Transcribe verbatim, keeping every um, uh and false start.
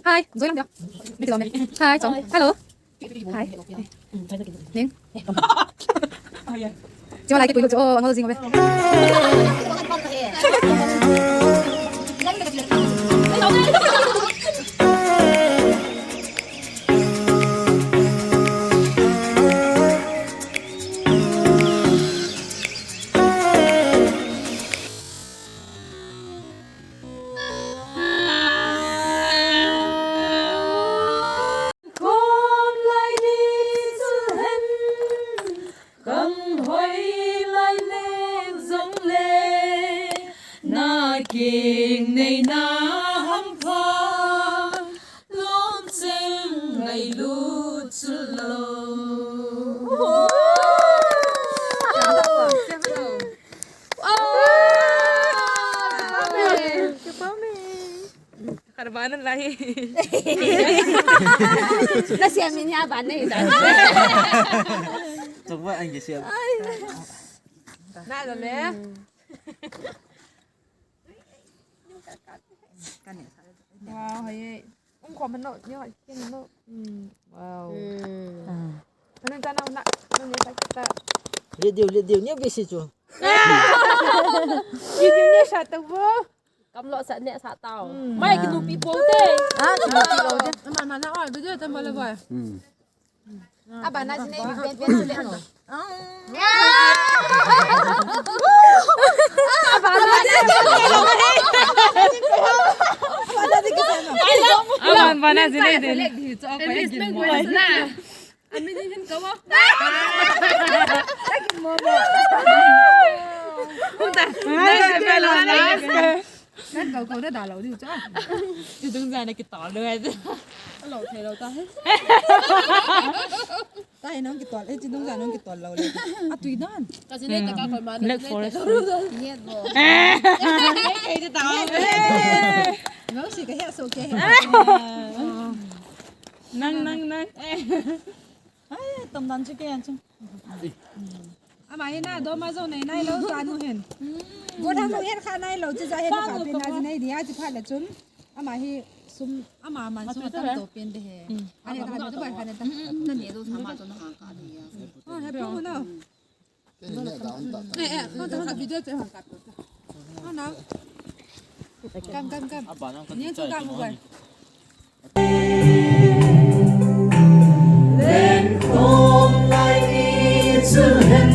Hi, Zoe lang dia. Hi, Chong. Hello. Hi. Ning. Chong lai kipui lo chu, oh, angol jing ve. Khom lai ni chu hen, khang hoi lai leng jong le, na king nei na hampha, lom cheng ngailut chu lo. Karbana lai. Na siam min ya ban nei da. Tuk ba ang siam. Na da le. Wow, hai. Um, khom hanu, ni hai, kin hanu. Hmm, wow. Hmm. Ah. Hanu ta na, na, hanu ni ta kita. Video, video, ni bisi chu. Video ni sa ta bo. Kam lo sa ne sa tao. Hmm. Mai ki nu pi po te. Ah, ki nu pi lo te. Ma, ma, na, oh, video ta ma le boy. Hmm. Abana jine, pen, pen, sule, no. Abana jine, de. Ami ni hin kawa. Hung ta. Nan kau kau da da lo diu cha. Chu dung ja na kitol lo ai. Lo thei lo ta he. Ta he nang kitol, eh, chu dung ja nang kitol lo le. A tui dan. Ka si ne ta ka ko ma. Black Forest. Ye bo. Ke ke ta. Ngau si ka he so ke he. Nang, nang, nang. Ai, tom dan chu ke an chu. Ama hi na, doma jong nei nai lo, ta nu hin. Go dan nu hin kha nai lo, chu ja hin kha pe na ji nai dia, chi pha le chun. Ama hi sum, ama man sum tam to pen de he. Ani kha na to bai kha na ta. Na ne do sama to na kha de ya. Oh, happy mo na. Eh, eh, no, ta video che ha ka to. No, no. Kam, kam, kam. Ni chu ka mo bai. Len khom lai ni chu hen.